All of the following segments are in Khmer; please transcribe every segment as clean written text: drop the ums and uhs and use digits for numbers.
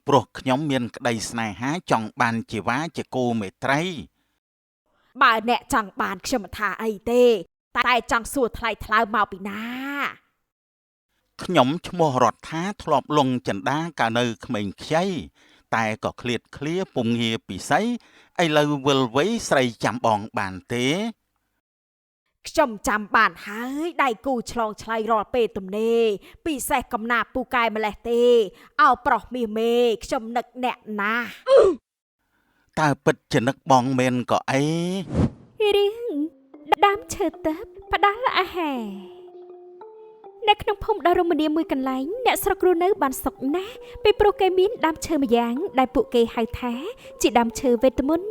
ព្រោះខ្ញុំមានក្តីស្នេហាចង់បានជីវ៉ាជាគូមេត្រី បើអ្នកចង់បានខ្ញុំមិនថាអីទេ តែចង់សួរថ្លៃថ្លើមមកពីណា ខ្ញុំឈ្មោះរដ្ឋាធ្លាប់លងចិន្តាកាលនៅក្មេងខ្ចីតែក៏ឃ្លាតឃ្លាពុំងារពិសីឥឡូវវិលវ័យស្រីចាំបងបានទេ ខ្ញុំចាំបានហើយដៃគូឆ្លងឆ្លៃរាល់ពេលទំនេរពិសេសកំណាពូកែម្លេះទេអោប្រុសមាសមេខ្ញុំនឹកអ្នកណាស់ តើពិតជានឹកបងមែនក៏អី រឿងដើមឈើទឹកផ្ដល់អាហារនៅក្នុងភូមិដ៏រមនាមួយកន្លែងអ្នកស្រុករស់នៅបានសុខណាស់ពីព្រោះគេមានដើមឈើម្យ៉ាងដែលពួកគេហៅថាជាដើមឈើវេទមន្ត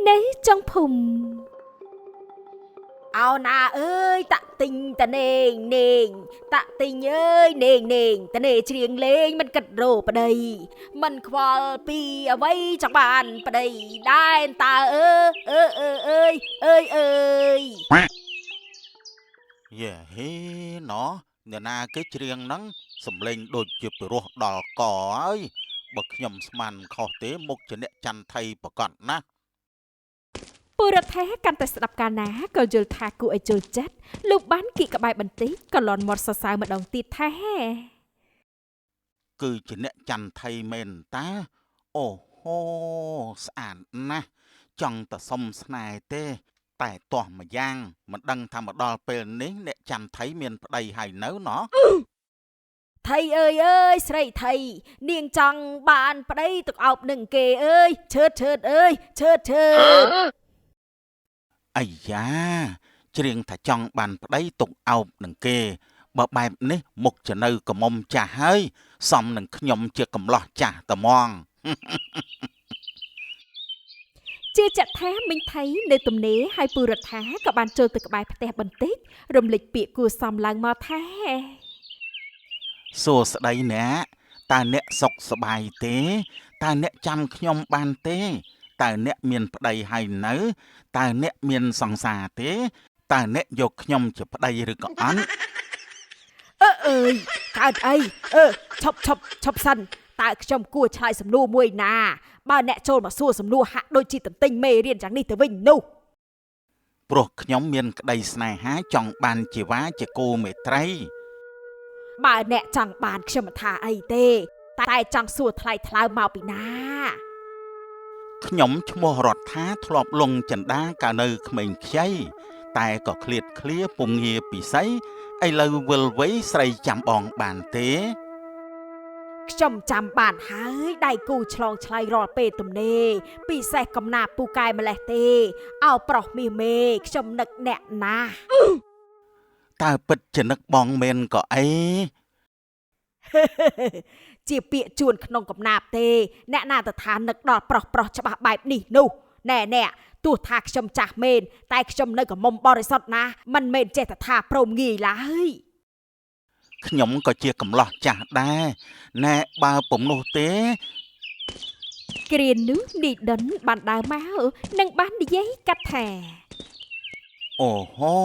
នៅចុងភូមិ អោណាអើយតាក់ទិញតនេងនេងតាក់ទិញអើយនេងនេងតនេច្រៀងលេងមិនគិតរោប្តីមិនខ្វល់ពីអ្វីចង់បានប្តីដែនតើអើអើអើអើយអើយអើយ យេហេណោះអ្នកណាគេច្រៀងហ្នឹងសំលេងដូចជាពិរោះដល់កហើយបើខ្ញុំស្មានខុសទេមុខជាអ្នកចន្ទថៃប្រកបណាស់ ពលរដ្ឋថាកាន់តែស្ដាប់កាលណាក៏យល់ថាគួរឲ្យចូលចិត្តលោកបានគៀកក្បែរបន្តិចក៏លន់មាត់សរសើរម្ដងទៀតថា គឺជាអ្នកចន្ទថៃមែនតាអូហូស្អាតណាស់ចង់តែសុំស្នេហ៍ទេ តែទាស់ម្យ៉ាងមិនដឹងថាមកដល់ពេលនេះអ្នកចន្ទថៃមានប្តីហើយនៅណោះ ថៃអើយអើយស្រីថៃនាងចង់បានប្តីទុកអោបនឹងគេអើយឆើតឆើតអើយឆើតឆើត អាយ៉ាច្រៀងថាចង់បានប្តីទុកអោបនឹងគេបើបែបនេះមុខจะនៅកមុំចាស់ហើយសមនឹងខ្ញុំជាកំឡោះចាស់ត្មង ជាចថាមីងថៃនៅទំនេរហើយពូរដ្ឋាក៏បានចូលទៅក្បែរផ្ទះបន្តិចរំលេចពាក្យគួរសមឡើងមកថា សួស្តីអ្នកតើអ្នកសុខសប្បាយទេតើអ្នកចាំខ្ញុំបានទេតើអ្នកមានប្តីហើយនៅតើអ្នកមានសង្សារទេតើអ្នកយកខ្ញុំជាប្តីឬក៏អត់ អើអើយកើតអីអឺឈប់ឈប់ឈប់សិនតើខ្ញុំគួរឆ្លើយសំណួរមួយណាបើអ្នកចូលមកសួរសំណួរហាក់ដូចជាតន្ទិញមេរៀនយ៉ាងនេះទៅវិញនោះ ព្រោះខ្ញុំមានក្តីស្នេហាចង់បានជីវ៉ាជាគូមេត្រី បើអ្នកចង់បានខ្ញុំមិនថាអីទេ តែចង់សួរថ្លៃថ្លើមមកពីណា ខ្ញុំឈ្មោះរដ្ឋាធ្លាប់លងចិន្តាកាលនៅក្មេងខ្ចីតែក៏ឃ្លាតឃ្លាពុំងារពិសីឥឡូវវិលវ័យស្រីចាំបងបានទេ ខ្ញុំចាំបានហើយដៃគូឆ្លងឆ្លៃរាល់ពេលទំនេរពិសេសកំណាពូកែម្លេះទេអោប្រុសមាសមេខ្ញុំនឹកអ្នកណាស់ តើពិតជានឹកបងមែនក៏អី ជាពាក្យជួនក្នុងកំណាបទេអ្នកណាទៅថានឹកដល់ប្រុសប្រុសច្បាស់បែបនេះនោះណែអ្នកទោះថាខ្ញុំចាស់មែនតែខ្ញុំនៅកមុំបរិសុទ្ធណាស់មិនមែនចេះតែថាព្រមងាយឡើយ ខ្ញុំក៏ជាកំឡោះចាស់ដែរណែបើពុំនោះទេ គ្រានោះនីដុនបានដើរមកនិងបាននិយាយកាត់ថា អូហូ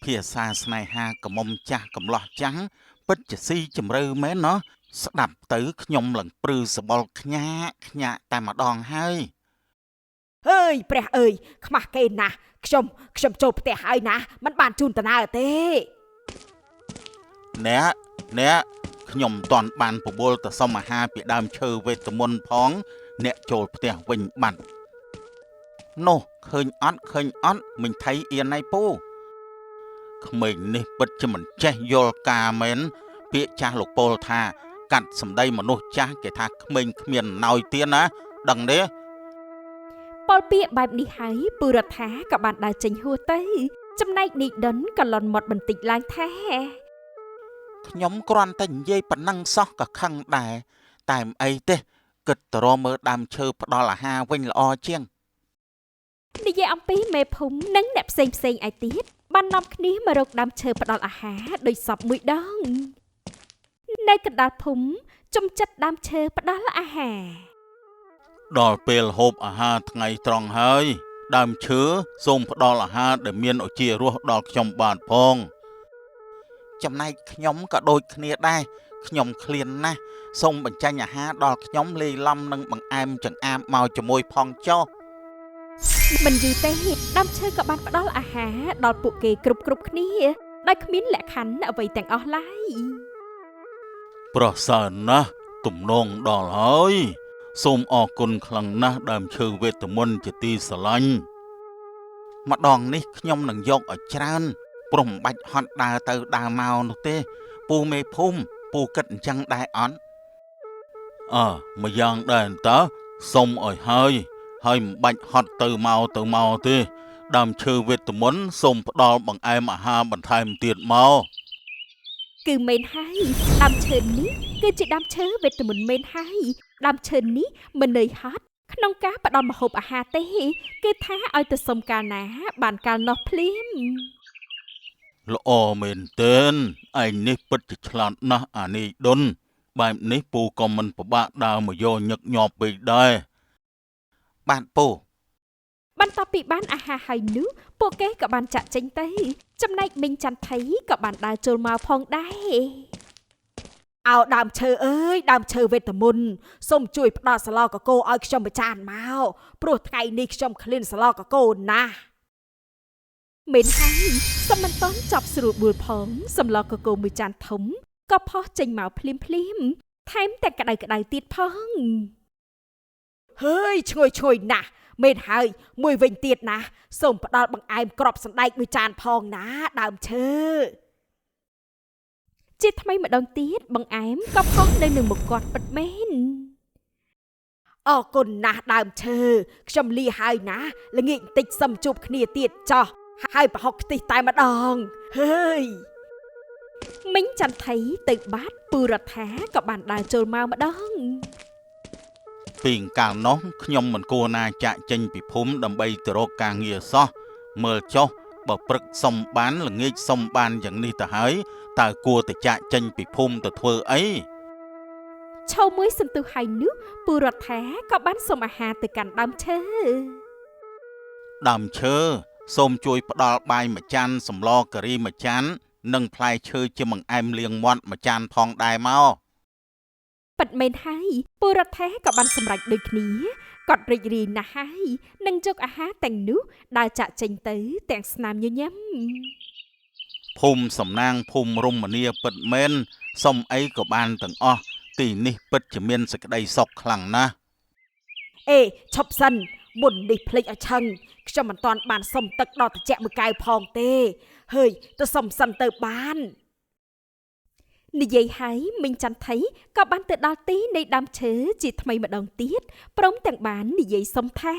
ភាសាស្នេហាកមុំចាស់កំឡោះចាស់ពិតជាស៊ីជម្រៅមែនណោះស្ដាប់ទៅខ្ញុំឡើងព្រឺសបល់ខ្ញាក់ខ្ញាក់តែម្ដងហើយ ហើយព្រះអើយខ្មាស់គេណាស់ខ្ញុំខ្ញុំចូលផ្ទះហើយណាមិនបានជូនដំណើរទេ អ្នកអ្នកខ្ញុំមិនតាន់បានបបួលទៅសុំអាហារពីដើមឈើវេទមន្តផង អ្នកចូលផ្ទះវិញបាត់នោះឃើញអត់ឃើញអត់មិញថៃអៀនណៃពូក្មេងនេះពិតជាមិនចេះយល់ការមែនពាក្យចាស់លោកពោលថា កាត់សម្ដីមនុស្សចាស់គេថាក្មេងគ្មានណោយទៀតណាដឹងទេ ពលពាក្យបែបនេះហើយពូរដ្ឋាក៏បានដើរចេញហួសទៅ ចំណែកនីដុនក៏លន់មាត់បន្តិចឡើងថា ខ្ញុំគ្រាន់តែនិយាយប៉ុណ្ណឹងសោះក៏ខឹងដែរតែមិនអីទេគិតទៅរកមើលដើមឈើផ្ដល់អាហារវិញល្អជាង និយាយអំពីមេភូមិនិងអ្នកផ្សេងផ្សេងឯទៀតបាននាំគ្នាមករកដើមឈើផ្ដល់អាហារដោយសពមួយដងនៅកណ្ដាលភូមិចំចិត្តដើមឈើផ្ដល់អាហារ ដល់ពេលហូបអាហារថ្ងៃត្រង់ហើយ ដើមឈើសូមផ្ដល់អាហារដែលមានឱជារសដល់ខ្ញុំបាទផងចំណែកខ្ញុំក៏ដូចគ្នាដែរខ្ញុំឃ្លានណាស់ សូមបញ្ចេញអាហារដល់ខ្ញុំលាយឡំនឹងបង្អែមចង្អាបមកជាមួយផងចុះ មិនយូរទេដើមឈើក៏បានផ្ដល់អាហារដល់ពួកគេគ្រប់ៗគ្នាដោយគ្មានលក្ខខណ្ឌអ្វីទាំងអស់ឡើយ ប្រសើរណាស់ទំនងដល់ហើយសូមអរគុណខ្លាំងណាស់ដើមឈើវេទមន្តជាទីស្រឡាញ់ម្ដងនេះខ្ញុំនឹងយកឲ្យច្រើនព្រោះមិនបាច់ហត់ដើរទៅដើរមកនោះទេពូមេភូមិពូគិតអញ្ចឹងដែរអត់អើម្យ៉ាងដែរតើសុំឲ្យហើយហើយមិនបាច់ហត់ទៅមកទៅមកទេដើមឈើវេទមន្តសូមផ្ដល់បង្អែមអាហារបន្ថែមទៀតមក គឺមែនហើយដើមឈើនេះគឺជាដើមឈើវេទមន្តមែនហើយដើមឈើនេះមិននឿយហត់ក្នុងការផ្ដល់ម្ហូបអាហារទេគឺថាឲ្យទៅសុំកាលណាបានកាលនោះភ្លាម ល្អមែនទែនឯងនេះពិតជាឆ្លាតណាស់អានេះដុនបែបនេះពូក៏មិនពិបាកដើរមកយកញឹកញាប់ពេកដែរបាទពូ បន្ទាប់ពីបានអាហារហើយនោះពួកគេក៏បានចាក់ចេញទៅចំណែកមីងចន្ទថៃក៏បានដើរចូលមកផងដែរ អោដើមឈើអើយដើមឈើវេទមន្តសូមជួយផ្ដល់សឡកកោឲ្យខ្ញុំមួយចានមកព្រោះថ្ងៃនេះខ្ញុំឃ្លានសឡកកោណាស់ មែនហើយសំមិនតន់ចប់ស្រួលបួលផងសម្លកកូរមួយចានធំក៏ផុសចេញមកភ្លាមភ្លាមៗថែមតែក្តៅក្តៅទៀតផង ហើយឈ្ងុយឈ្ងុយណាស់មែនហើយមួយវិញទៀតណាសូមផ្ដល់បង្អែមក្របសណ្ដែកមួយចានផងណាដើមឈើ ជាថ្មីម្ដងទៀតបង្អែមក៏ផុសនៅនឹងមុខគាត់ពិតមែន អរគុណណាស់ដើមឈើខ្ញុំលីហើយណាល្ងាចបន្តិចសឹមជួបគ្នាទៀតចោះហើយប្រហុកខ្ទិះតែម្ដងហើយ មីងចន្ទថៃទៅបាត់ពូរដ្ឋាក៏បានដើរចូលមកម្ដង ពីកាលនោះខ្ញុំមិនគួរណាចាក់ចេញពីភូមិដើម្បីទៅរកការងារសោះមើលចុះបើព្រឹកសុំបានល្ងាចសុំបានយ៉ាងនេះទៅហើយតើគួរតែចាក់ចេញពីភូមិទៅធ្វើអី ឈោមួយសន្ទុះហើយនោះពូរដ្ឋាក៏បានសុំអាហារទៅកាន់ដើមឈើ ដើមឈើសូមជួយផ្ដល់បាយមួយចានសម្លការីមួយចាននិងផ្លែឈើជាបង្អែមលាងមាត់មួយចានផងដែរមក ពិតមែនហើយពូរដ្ឋាក៏បានសម្រេចដូចគ្នាគាត់រីករាយណាស់ហើយនឹងយកអាហារទាំងនោះដើរចាក់ចេញទៅទាំងស្នាមញញឹម ភូមិសំណាងភូមិរមនាពិតមែនសុំអីក៏បានទាំងអស់ទីនេះពិតជាមានសេចក្តីសុខខ្លាំងណាស់ អេឈប់សិនមុននេះភ្លេចឲ្យឆឹងខ្ញុំមិនទាន់បានសុំទឹកដល់ត្រជាក់មួយកែវផងទេហើយទៅសុំសិនទៅបាន និយាយហើយមីងចន្ទថៃក៏បានទៅដល់ទីនៃដើមឈើជាថ្មីម្ដងទៀតព្រមទាំងបាននិយាយសុំថា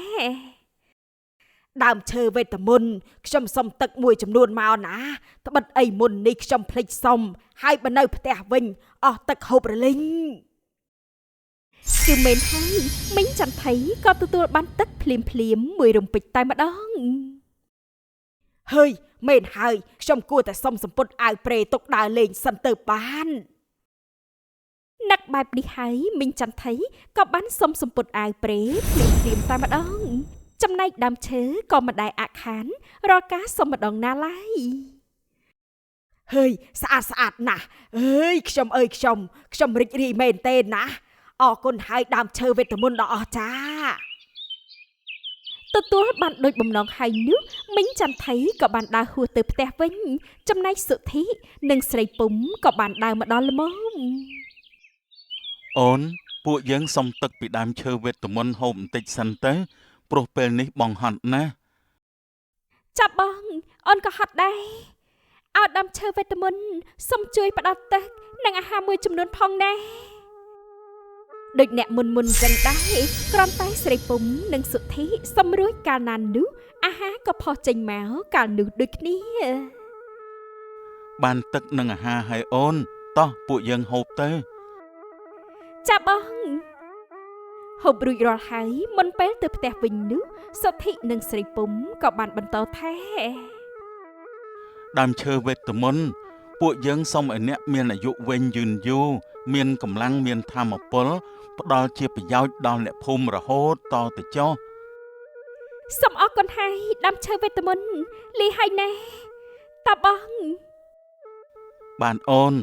ដើមឈើវេទមន្តខ្ញុំសុំទឹកមួយចំនួនមកណាត្បិតអីមុននេះខ្ញុំភ្លេចសុំហើយបើនៅផ្ទះវិញអស់ទឹកហូបរលីង គឺមែនហើយមីងចន្ទថៃក៏ទទួលបានទឹកភ្លាមភ្លាមៗមួយរំពេចតែម្ដង ហើយមែនហើយខ្ញុំគួរតែសុំសម្ពុតអាវព្រេទុកដើរលេងសិនទៅបាន នឹកបែបនេះហើយមីងចន្ទថៃក៏បានសុំសម្ពុតអាវព្រេភ្លាមភ្លាមៗតែម្ដងចំណែកដើមឈើក៏មិនដែលអាក់ខានរាល់ការសុំម្ដងណាឡើយ ហើយស្អាតស្អាតណាស់អើយខ្ញុំអើយខ្ញុំខ្ញុំរីករាយមែនទេណាអរគុណហើយដើមឈើវេទមន្តដ៏អស្ចារ្យ ទទួលបានដូចបំណងហើយនោះមីងចន្ទថៃក៏បានដើរហួសទៅផ្ទះវិញចំណែកសុធិនិងស្រីពុំក៏បានដើរមកដល់ល្មម អូនពួកយើងសុំទឹកពីដើមឈើវេទមន្តហូបបន្តិចសិនទៅព្រោះពេលនេះបងហត់ណាស់ ចាប់បងអូនក៏ហត់ដែរអោដើមឈើវេទមន្តសូមជួយផ្ដល់ទឹកនិងអាហារមួយចំនួនផងណាដូចអ្នកមុនមុនចឹងដែរគ្រាន់តែស្រីពុំនិងសុធិសំរួចកាលណានោះអាហារក៏ផុសចេញមកកាលនោះដូចគ្នា បានទឹកនិងអាហារហើយអូនតោះពួកយើងហូបទៅ ចាប់បងហូបរួចរាល់ហើយមុនពេលទៅផ្ទះវិញនោះសុធិនិងស្រីពុំក៏បានបន្តថា ដើមឈើវេទមន្តពួកយើងសូមឲ្យអ្នកមានអាយុវែងយឺនយូរមានកម្លាំងមានធម៌ពលផ្ដល់ជាប្រយោជន៍ដល់អ្នកភូមិរហូតតទៅចុះ សូមអរគុណហើយដើមឈើវេទមន្តលីហើយណែតាបង បានអូន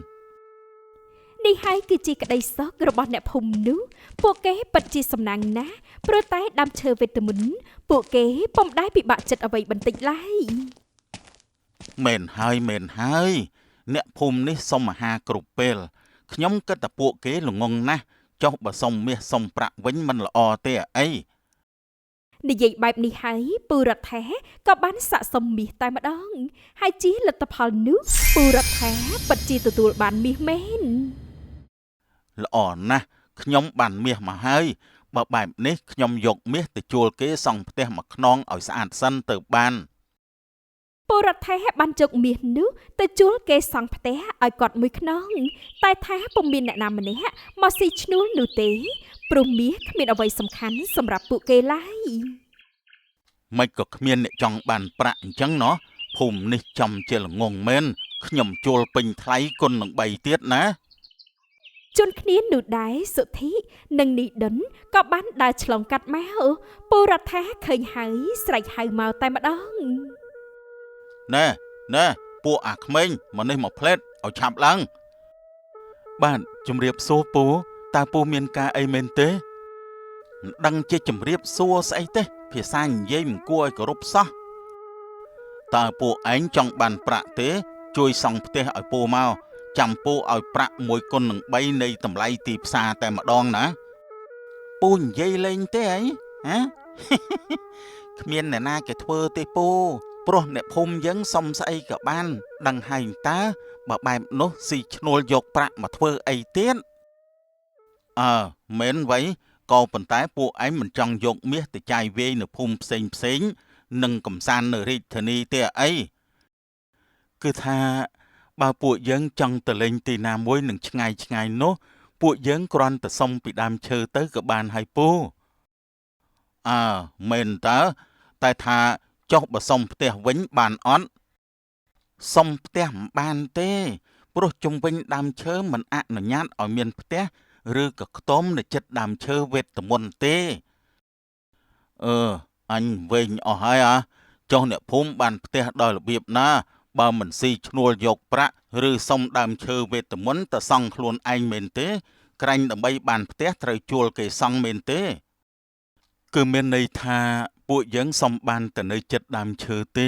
នេះហើយគឺជាក្តីសុខរបស់អ្នកភូមិនោះពួកគេពិតជាសំណាងណាស់ព្រោះតែដើមឈើវេទមន្តពួកគេពុំដែលពិបាកចិត្តអ្វីបន្តិចឡើយ មែនហើយមែនហើយអ្នកភូមិនេះសុំអាហារគ្រប់ពេលខ្ញុំគិតថាពួកគេល្ងង់ណាស់ចុះបើសុំមាសសុំប្រាក់វិញមិនល្អទេអី និយាយបែបនេះហើយពូរដ្ឋាក៏បានសាកសុំមាសតែម្ដងហើយជាលទ្ធផលនោះពូរដ្ឋាពិតជាទទួលបានមាសមែន ល្អណាស់ខ្ញុំបានមាសមកហើយបើបែបនេះខ្ញុំយកមាសទៅជួលគេសង់ផ្ទះមួយខ្នងឲ្យស្អាតសិនទៅបាន ពូរដ្ឋាបានយកមាសនោះទៅជួលគេសង់ផ្ទះឲ្យគាត់មួយខ្នងតែថាពុំមានអ្នកណាម្នាក់មកស៊ីឈ្នួលនោះទេព្រោះមាសគ្មានអ្វីសំខាន់សម្រាប់ពួកគេឡើយ មិនក៏គ្មានអ្នកចង់បានប្រាក់អញ្ចឹងណោះភូមិនេះចំជាល្ងង់មែនខ្ញុំជួលពេញថ្លៃគុណនឹង3ទៀតណា ជន់គ្នានោះដែរសុធិនិងនីដុនក៏បានដើរឆ្លងកាត់មកពូរដ្ឋាឃើញហើយស្រែកហៅមកតែម្ដង ណែណែពួកអាក្មេងមកនេះមកផ្លេតឲ្យឆាប់ឡើងបាទជំរាបសួរពូតើពូមានការអីមែនទេមិនដឹងជាជំរាបសួរស្អីទេភាសានិយាយមិនគួរឲ្យគោរពសោះតើពួកឯងចង់បានប្រាក់ទេជួយសង់ផ្ទះឲ្យពូមកចាំពូឲ្យប្រាក់1គុណនឹង3នៃតម្លៃទីផ្សារតែម្ដងណាពូនិយាយលេងទេអីហ៎ គ្មានអ្នកណាគេធ្វើទេពូព្រោះអ្នកភូមិយើងសុំស្អីក៏បានដឹងហើយតើបើបែបនោះស៊ីឈ្នួលយកប្រាក់មកធ្វើអីទៀតអើមែនវៃក៏ប៉ុន្តែពួកឯងមិនចង់យកមាសទៅចាយវាយនៅភូមិផ្សេងផ្សេងនិងកំសាន្តនៅរាជធានីទេអីគឺថាបើពួកយើងចង់ទៅលេងទីណាមួយនឹងឆ្ងាយឆ្ងាយនោះពួកយើងគ្រាន់តែសុំពីដើមឈើទៅក៏បានហើយពូអើមែនតើតែថាចុះបើសុំផ្ទះវិញបានអត់សុំផ្ទះមិនបានទេព្រោះជុំវិញដើមឈើមិនអនុញ្ញាតឲ្យមានផ្ទះឬក៏ខ្ទមនៅជិតដើមឈើវេទមន្តទេអឺអញវិញអស់ហើយអាចុះអ្នកភូមិបានផ្ទះដោយរបៀបណាបើមិនស៊ីឈ្នួលយកប្រាក់ឬសុំដើមឈើវេទមន្តទៅសង់ខ្លួនឯងមែនទេក្រាញ់ដើម្បីបានផ្ទះត្រូវជួលគេសង់មែនទេគឺមានន័យថាពួកយើងសុំបានទៅនៅចិត្តដើមឈើទេ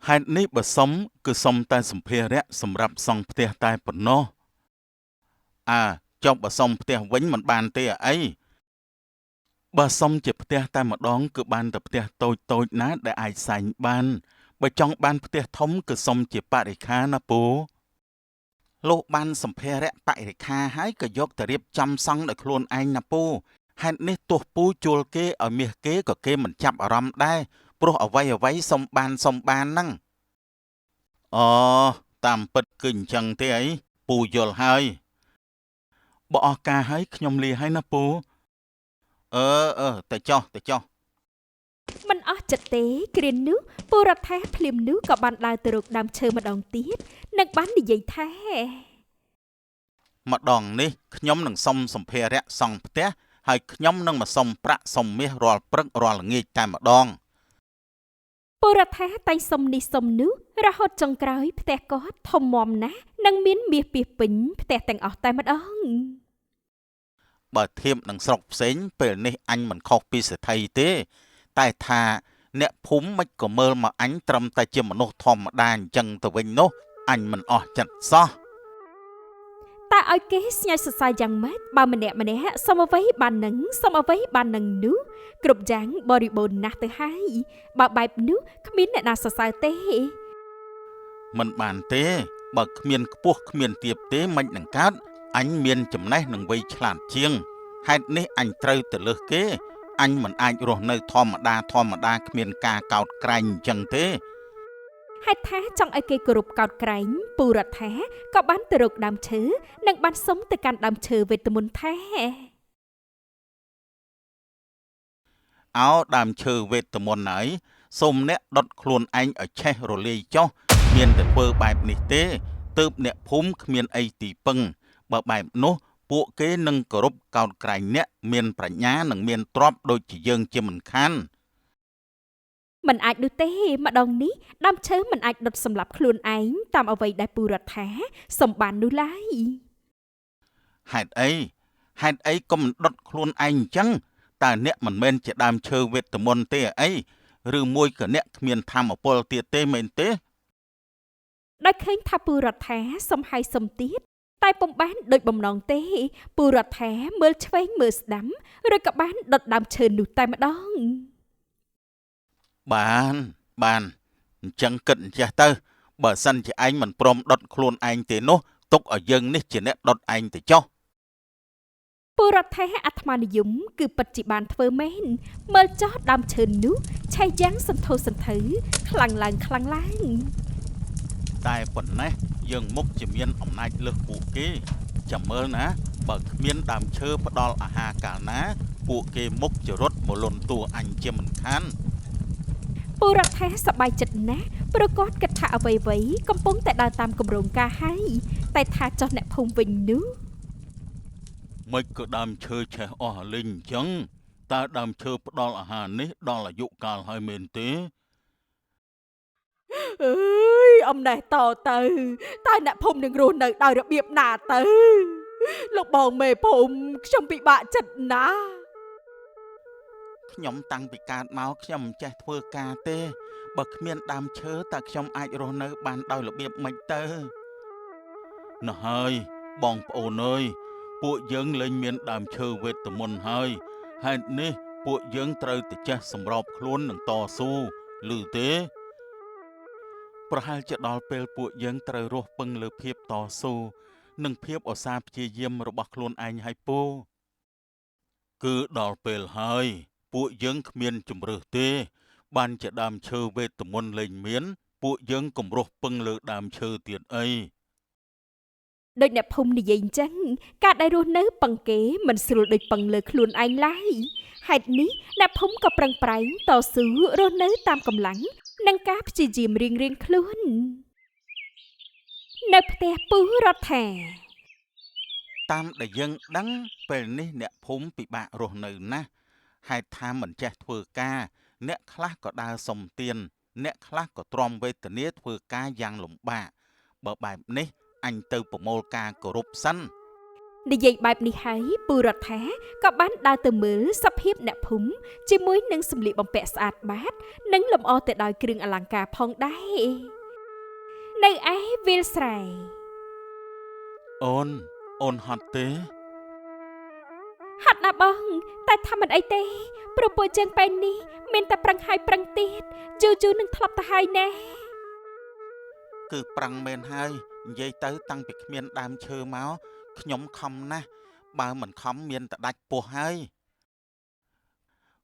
ហេតុនេះបើសុំគឺសុំតែសម្ភារៈសម្រាប់សង់ផ្ទះតែប៉ុណ្ណោះអើចុះបើសុំផ្ទះវិញមិនបានទេអីបើសុំជាផ្ទះតែម្ដងគឺបានតែផ្ទះតូចតូចណាដែលអាចសែងបានបើចង់បានផ្ទះធំគឺសុំជាបរិខាណាពូលោកបានសម្ភារៈបរិខាហើយក៏យកទៅរៀបចំសង់ដោយខ្លួនឯងណាពូហេតុនេះទោះពូជួលគេឲ្យមាសគេក៏គេមិនចាប់អារម្មណ៍ដែរព្រោះអ្វីអ្វីសុំបានសុំបានហ្នឹងអូតាមពិតគឺអញ្ចឹងទេអីពូយល់ហើយបើអស់ការហើយខ្ញុំលាហើយណាពូអឺទៅចុះទៅចុះ មិនអស់ចិត្តទេគ្រានោះពូរដ្ឋាភ្លាមនោះក៏បានដើរទៅរកដើមឈើម្ដងទៀតនិងបាននិយាយថា ម្ដងនេះខ្ញុំនឹងសុំសម្ភារៈសង់ផ្ទះហើយខ្ញុំនឹងមកសុំប្រាក់សុំមាសរាល់ព្រឹករាល់ល្ងាចតែម្ដង ពូរដ្ឋាតែងសុំនេះសុំនោះរហូតចុងក្រោយផ្ទះគាត់ធំមាំណាស់និងមានមាសពាសពេញផ្ទះទាំងអស់តែម្ដង បើធៀបនឹងស្រុកផ្សេងពេលនេះអញមិនខុសពីសេដ្ឋីទេតែថាអ្នកភូមិមិនក៏មើលមកអញត្រឹមតែជាមនុស្សធម្មតាអញ្ចឹងទៅវិញនោះអញមិនអស់ចិត្តសោះ តើឲ្យគេស្ញែសរសើរយ៉ាងម៉េចបើម្នាក់ម្នាក់សុំអ្វីបាននឹងសុំអ្វីបាននឹងនោះគ្រប់យ៉ាងបរិបូរណ៍ណាស់ទៅហើយបើបែបនោះគ្មានអ្នកណាសរសើរទេ មិនបានទេបើគ្មានខ្ពស់គ្មានទាបទេមិននឹងកើតអញមានចំណេះនឹងវ័យឆ្លាតជាងហេតុនេះអញត្រូវទៅលើសគេអញមិនអាចរស់នៅធម្មតាធម្មតាគ្មានការកោតក្រែងអញ្ចឹងទេ ហេតុថាចង់ឲ្យគេគោរពកោតក្រែងពូរដ្ឋាក៏បានទៅរកដើមឈើនិងបានសុំទៅកាន់ដើមឈើវេទមន្តថា អោដើមឈើវេទមន្តហើយសូមអ្នកដុតខ្លួនឯងឲ្យឆេះរលាយចុះមានតែធ្វើបែបនេះទេទើបអ្នកភូមិគ្មានអីទីពឹងបើបែបនោះពួកគេនឹងគោរពកោតក្រែងអ្នកមានប្រាជ្ញានិងមានទ្រព្យដូចជាយើងជាមិនខាន មិនអាចនោះទេម្ដងនេះដើមឈើមិនអាចដុតសម្លាប់ខ្លួនឯងតាមអ្វីដែលពូរដ្ឋាសុំបាននោះឡើយ ហេតុអីហេតុអីកុំដុតខ្លួនឯងអញ្ចឹងតើអ្នកមិនមែនជាដើមឈើវេទមន្តទេអីឬមួយក៏អ្នកគ្មានធម៌ពលទៀតទេមែនទេ ដោយឃើញថាពូរដ្ឋាសំហើយសំទៀតតែពុំបានដូចបំណងទេពូរដ្ឋាមើលឆ្វេងមើលស្ដាំឬក៏បានដុតដើមឈើនោះតែម្ដង បានបានអញ្ចឹងគិតអញ្ចេះទៅបើសិនជាឯងមិនព្រមដុតខ្លួនឯងទេនោះទុកឲ្យយើងនេះជាអ្នកដុតឯងទៅចុះ ពូរដ្ឋាអាត្មានិយមគឺពិតជាបានធ្វើមែនមើលចោះដើមឈើនោះឆេះយ៉ាងសន្ធោសន្ធៅខ្លាំងឡើងខ្លាំងឡើង តែប៉ុណ្ណេះយើងមុខជាមានអំណាចលើសពួកគេចាំមើលណាបើគ្មានដើមឈើផ្ដល់អាហារកាលណាពួកគេមុខជារត់មកលន់តួអញជាមិនខាន ពូរដ្ឋាសប្បាយចិត្តណាស់ព្រោះគាត់គិតថាអ្វីៗកំពុងតែដើរតាមគម្រោងការហើយតែថាចោះអ្នកភូមិវិញនោះ មិនក៏ដើមឈើឆេះអស់អាលីងអញ្ចឹងតើដើមឈើផ្ដល់អាហារនេះដល់អាយុកាលហើយមែនទេ អើយអំណេះតទៅតើអ្នកភូមិនឹងរស់នៅដោយរបៀបណាទៅលោកបងមេភូមិខ្ញុំពិបាកចិត្តណាស់ ខ្ញុំតាំងពីកើតមកខ្ញុំមិនចេះធ្វើការទេបើគ្មានដើមឈើតើខ្ញុំអាចរស់នៅបានដោយរបៀបម៉េចទៅណោះហើយបងប្អូនអើយពួកយើងលែងមានដើមឈើវេទមន្តហើយហេតុនេះពួកយើងត្រូវតែចេះសម្របខ្លួននិងតស៊ូឮទេប្រហែលជាដល់ពេលពួកយើងត្រូវរស់ពឹងលើភាពតស៊ូនិងភាពឧស្សាហ៍ព្យាយាមរបស់ខ្លួនឯងហើយពូគឺដល់ពេលហើយពួកយើងគ្មានជម្រើសទេបានជាដើមឈើវេទមន្តលែងមានពួកយើងកុំរស់ពឹងលើដើមឈើទៀតអី ដោយអ្នកភូមិនិយាយអញ្ចឹងការដែលរស់នៅពឹងគេមិនស្រួលដូចពឹងលើខ្លួនឯងឡើយហេតុនេះអ្នកភូមិក៏ប្រឹងប្រែងតស៊ូរស់នៅតាមកម្លាំងនិងការព្យាយាមរៀងៗខ្លួននៅផ្ទះពូរដ្ឋា តាមដែលយើងដឹងពេលនេះអ្នកភូមិពិបាករស់នៅណាស់ហេតុថាមិនចេះធ្វើការអ្នកខ្លះក៏ដើរសុំទានអ្នកខ្លះក៏ទ្រាំវេទនាធ្វើការយ៉ាងលំបាកបើបែបនេះអញទៅប្រមូលការគោរពសិន និយាយបែបនេះហើយពូរដ្ឋាក៏បានដើរទៅមើលសភាពអ្នកភូមិជាមួយនឹងសម្លៀកបំពាក់ស្អាតបាតនិងលម្អទៅដោយគ្រឿងអលង្ការផងដែរនៅឯវាលស្រែ អូនអូនហត់ទេ ហត់ណាស់បងតែថាមិនអីទេព្រោះពួកយើងពេលនេះមានតែប្រឹងហើយប្រឹងទៀតយូរយូរនឹងធ្លាប់ទៅហើយណែ គឺប្រឹងមែនហើយនិយាយទៅតាំងពីគ្មានដើមឈើមកខ្ញុំខំណាស់បើមិនខំមានតែដាច់ពោះហើយ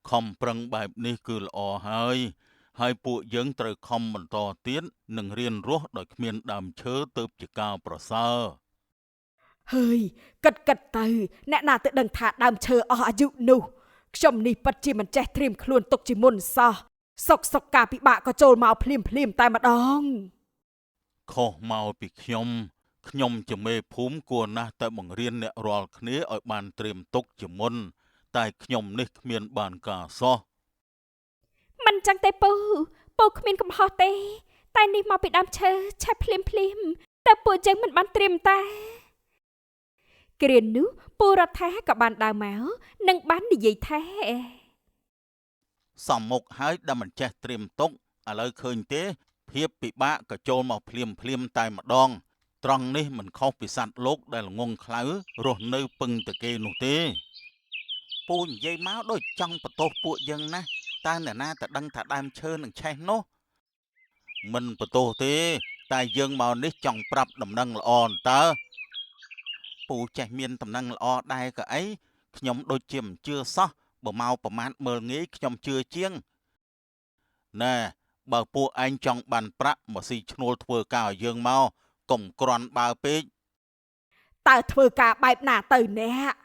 ខំប្រឹងបែបនេះគឺល្អហើយហើយពួកយើងត្រូវខំបន្តទៀតនិងរៀនរស់ដោយគ្មានដើមឈើទៅជាការប្រសើរ ហើយគិតគិតទៅអ្នកណាទៅដឹងថាដើមឈើអស់អាយុនោះខ្ញុំនេះពិតជាមិនចេះត្រៀមខ្លួនទុកជាមុនសោះសុកសុកការពិបាកក៏ចូលមកភ្លាមភ្លាមតែម្ដង ខុសមកពីខ្ញុំខ្ញុំជាមេភូមិគួរណាស់តែបង្រៀនអ្នករាល់គ្នាឲ្យបានត្រៀមទុកជាមុនតែខ្ញុំនេះគ្មានបានការសោះ មិនចឹងទេពូពូគ្មានកំហុសទេតែនេះមកពីដើមឈើឆេះភ្លាមភ្លាមតែពួកយើងមិនបានត្រៀមតាគ្រានោះពូរដ្ឋាក៏បានដើរមកនិងបាននិយាយថា សំមុខហើយដែលមិនចេះត្រៀមទុកឥឡូវឃើញទេភាពពិបាកក៏ចូលមកភ្លាមភ្លាមតែម្ដងត្រង់នេះមិនខុសពីសត្វលោកដែលល្ងង់ខ្លៅរស់នៅពឹងតែគេនោះទេពូនិយាយមកដូចចង់បន្ទោសពួកយើងណាស់តើអ្នកណាទៅដឹងថាដើមឈើនឹងឆេះនោះមិនបន្ទោសទេតែយើងមកនេះចង់ប្រាប់ដំណឹងល្អអន្តើពូចេះមានដំណឹងល្អដែរក៏អីខ្ញុំដូចជាមិនជឿសោះបើមកប្រមាថមើលងាយខ្ញុំជឿជាងណែបើពួកឯងចង់បានប្រាក់មកស៊ីឈ្នួលធ្វើការឲ្យយើងមកកុំគ្រាន់បើពេក តើធ្វើការបែបណាទៅអ្នក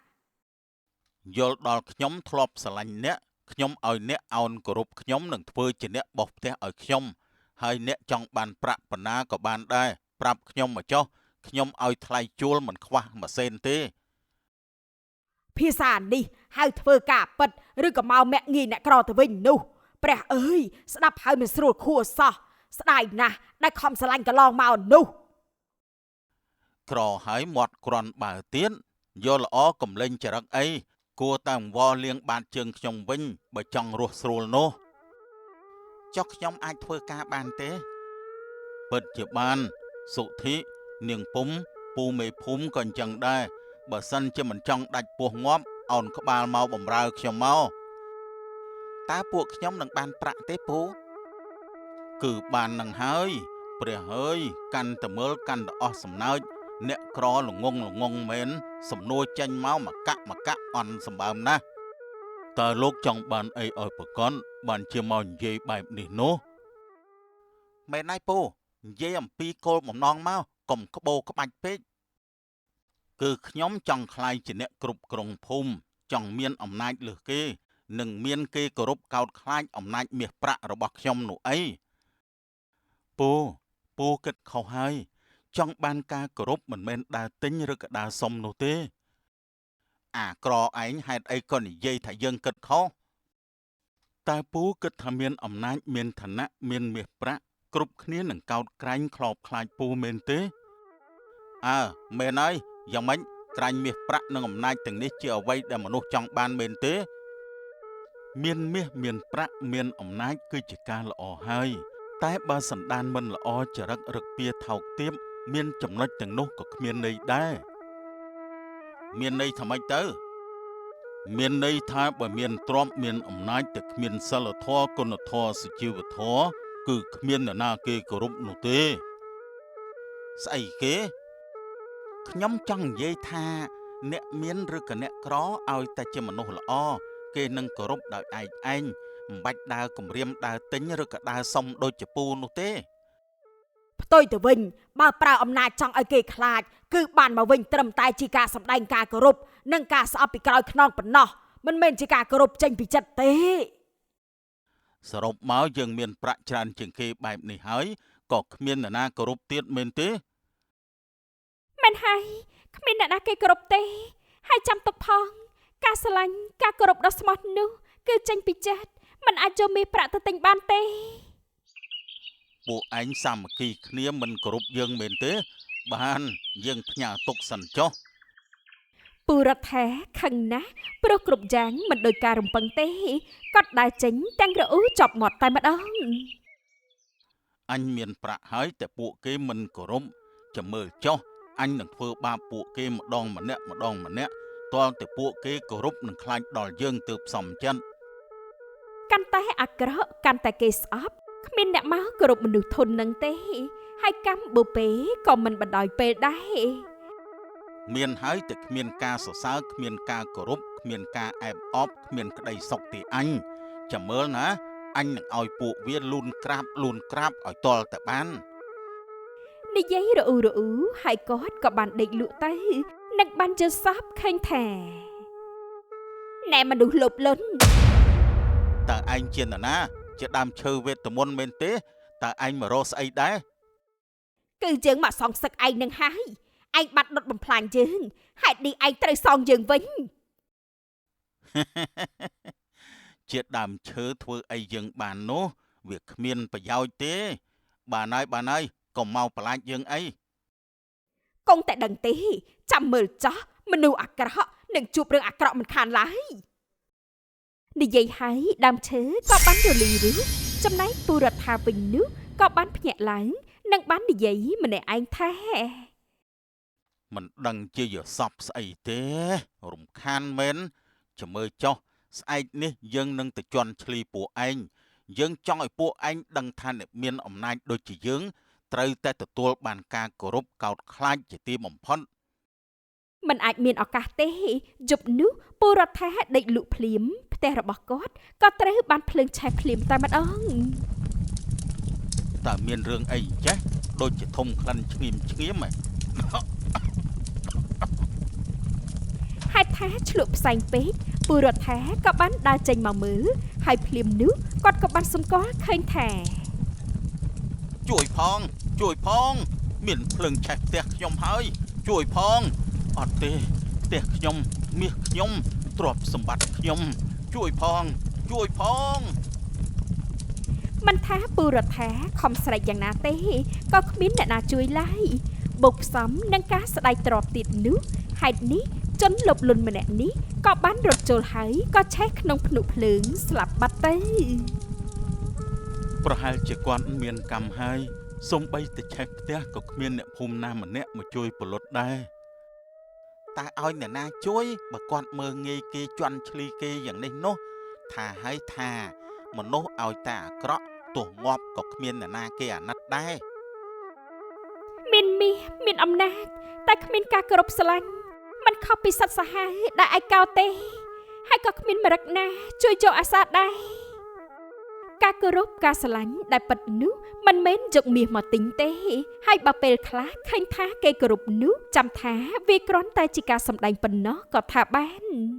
យល់ដល់ខ្ញុំធ្លាប់ស្រឡាញ់អ្នកខ្ញុំឲ្យអ្នកអោនគោរពខ្ញុំនិងធ្វើជាអ្នកបោះផ្ទះឲ្យខ្ញុំហើយអ្នកចង់បានប្រាក់ប៉ុណ្ណាក៏បានដែរប្រាប់ខ្ញុំមកចុះខ្ញុំឲ្យថ្លៃជួលមិនខ្វះមួយសេនទេ ភាសានេះហៅធ្វើការពិតឬក៏មកមាក់ងាយអ្នកក្រទៅវិញនោះព្រះអើយស្ដាប់ហើយមិនស្រួលខួរសោះស្ដាយណាស់ដែលខំស្រឡាញ់កន្លងមកនោះ ក្រហើយមាត់គ្រាន់បើទៀត យកល្អកំលេងចរិតអីគួរតែអង្វរលាងបាតជើងខ្ញុំវិញបើចង់រស់ស្រួលនោះចុះខ្ញុំអាចធ្វើការបានទេពិតជាបានសុធិនាងពុំពូមេភូមិក៏អញ្ចឹងដែរបើសិនជាមិនចង់ដាច់ពោះងាប់អោនក្បាលមកបំរើខ្ញុំមកតើពួកខ្ញុំនឹងបានប្រាក់ទេពូគឺបាននឹងហើយព្រះហើយកាន់តែមើលកាន់តែអស់សំណើចអ្នកក្រល្ងងល្ងងមែនសំណួរចេញមកមកកាក់មកកាក់អន់សម្បើមណាស់តើលោកចង់បានអីឲ្យប្រកបបានជាមកនិយាយបែបនេះនោះមែនហើយពូនិយាយអំពីគោលបំណងមកកុំក្បោក្បាច់ពេកគឺខ្ញុំចង់ក្លាយជាអ្នកគ្រប់គ្រងភូមិចង់មានអំណាចលើសគេនិងមានគេគោរពកោតខ្លាចអំណាចមាសប្រាក់របស់ខ្ញុំនោះអីពូពូគិតខុសហើយចង់បានការគោរពមិនមែនដើរទិញឬក៏ដើរសុំនោះទេអាក្រឯងហេតុអីក៏និយាយថាយើងគិតខុសតើពូគិតថាមានអំណាចមានឋានៈមានមាសប្រាក់គ្រប់គ្នានឹងកោតក្រែងខ្លោបខ្លាចពូមែនទេអើមែនហើយយ៉ាងម៉េចក្រាញ់មាសប្រាក់និងអំណាចទាំងនេះជាអ្វីដែលមនុស្សចង់បានមែនទេមានមាសមានប្រាក់មានអំណាចគឺជាការល្អហើយតែបើសន្តានមិនល្អចរិតរឹកពៀថោកទាបមានចំណុចទាំងនោះក៏គ្មានន័យដែរមានន័យថាម៉េចទៅមានន័យថាបើមានទ្រព្យមានអំណាចតែគ្មានសិលធម៌គុណធម៌សុជីវធម៌គឺគ្មាននរណាគេគោរពនោះទេស្អីគេខ្ញុំចង់និយាយថាអ្នកមានឬក៏អ្នកក្រឲ្យតែជាមនុស្សល្អគេនឹងគោរពដោយឯកឯងមិនបាច់ដើរគំរាមដើរទិញឬក៏ដើរសុំដូចជាពូនោះទេផ្ទុយទៅវិញបើប្រើអំណាចចង់ឲ្យគេខ្លាចគឺបានមកវិញត្រឹមតែជាការសម្ដែងការគោរពនិងការស្អប់ពីក្រោយខ្នងប៉ុណ្ណោះមិនមែនជាការគោរពចេញពីចិត្តទេសរុបមកយើងមានប្រាក់ច្រើនជាងគេបែបនេះហើយក៏គ្មាននរណាគោរពទៀតមែនទេមែនហើយគ្មានអ្នកណាគេគោរពទេហើយចាំទុកផងការស្រឡាញ់ការគោរពដ៏ស្មោះនោះគឺចេញពីចិត្តមិនអាចចូលមាសប្រាក់ទៅទិញបានទេពួកឯងសាមគ្គីគ្នាមិនគោរពយើងមែនទេបានយើងផ្ញើទុកសិនចុះពូរដ្ឋាខឹងណាស់ព្រោះគ្រប់យ៉ាងមិនដោយការរំពឹងទេគាត់ដើរចេញទាំងរអ៊ូចប់មាត់តែម្ដងអញមានប្រាក់ហើយតែពួកគេមិនគោរពចាំមើលចុះអញនឹងធ្វើបាបពួកគេម្ដងម្នាក់ម្ដងម្នាក់ទាល់តែពួកគេគោរពនិងខ្លាចដល់យើងទើបសមចិត្តកាន់តែអាក្រក់កាន់តែគេស្អប់គ្មានអ្នកមកគោរពមនុស្សធននឹងទេហើយកម្មបូពេក៏មិនបណ្ដោយពេលដែរមានហើយតែគ្មានការសរសើរគ្មានការគោរពគ្មានការអែបអបគ្មានក្តីសុខទេអញចាំមើលណាអញនឹងឲ្យពួកវាលូនក្រាបលូនក្រាបឲ្យទាល់តែបាននិយាយរអ៊ូរអ៊ូហើយគាត់ក៏បានដេកលក់ទៅនិងបានយល់សប្តិឃើញថាណែមនុស្សលោភលន់តើឯងជានរណាជាដើមឈើវេទមន្តមែនទេតើឯងមករកស្អីដែរគឺយើងមកសងសឹកឯងនឹងហើយឯងបាត់ដុតបំផ្លាញយើងហេតុនេះឯងត្រូវសងយើងវិញជាដើមឈើធ្វើអីយើងបាននោះវាគ្មានប្រយោជន៍ទេបានហើយបានហើយកុំមកប្រឡាចយើងអីគង់តែដឹងទេចាំមើលចោះមនុស្សអាក្រក់នឹងជួបរឿងអាក្រក់មិនខានឡើយនិយាយហើយដើមឈើក៏បានរលីរូបចំណែកពូរដ្ឋាវិញនោះក៏បានភ្ញាក់ឡើងនិងបាននិយាយម្នាក់ឯងថាមិនដឹងជាយសពស្អីទេរំខានមែនចាំមើលចុះស្អែកនេះយើងនឹងទៅជន់ឈ្លីពួកឯងយើងចង់ឲ្យពួកឯងដឹងថាអ្នកមានអំណាចដូចជាយើងត្រូវតែទទួលបានការគោរពកោតខ្លាចជាទីបំផុតមិនអាចមានឱកាសទេយប់នោះពូរដ្ឋាដេកលក់ភ្លាមផ្ទះរបស់គាត់ក៏ត្រូវបានភ្លើងឆេះភ្លាមតែម្ដងតើមានរឿងអីចេះដូចជាធំក្លិនឈ្ងៀមឈ្ងៀមហ៎ហេតុថាឆ្លក់ផ្សែងពេកពូរដ្ឋាក៏បានដើរចេញមកមើលហើយភ្លាមនោះគាត់ក៏បានសម្គាល់ឃើញថាជួយផងជួយផងមានភ្លើងឆេះផ្ទះខ្ញុំហើយជួយផងអត់ទេផ្ទះខ្ញុំមាសខ្ញុំទ្រព្យសម្បត្តិខ្ញុំជួយផងជួយផងមិនថាពូរដ្ឋាខំស្រែកយ៉ាងណាទេក៏គ្មានអ្នកណាជួយឡើយបូកផ្សំនឹងការស្ដាយទ្រព្យទៀតនោះហេតុនេះ ជនលោភលន់ម្នាក់នេះក៏បានរត់ចូលហើយក៏ឆេះក្នុងភ្នក់ភ្លើងស្លាប់បាត់ទៅ ប្រហែលជាគាត់មានកម្មហើយសំបីតែឆេះផ្ទះក៏គ្មានអ្នកភូមិណាម្នាក់មកជួយពលុតដែរតើឲ្យអ្នកណាជួយបើគាត់មើងងាយគេជន់ឈ្លីគេយ៉ាងនេះនោះថាហើយថាមនុស្សឲ្យតែអាក្រក់ទោះងាប់ក៏គ្មានអ្នកណាគេអាណិតដែរ មានមាសមានអំណាចតែគ្មានការគោរពស្រឡាញ់มันខុសពីសត្វសាហាវដែលឯកោទេហើយក៏គ្មានមរឹកណាជួយយកអាសាដែរការគោរពការស្រឡាញ់ដែលពិតនោះមិនមែនយកមាសមកទិញទេហើយបើពេលខ្លះឃើញថាគេគោរពនោះចាំថាវាគ្រាន់តែជាការសម្ដែងប៉ុណ្ណោះក៏ថាបាន។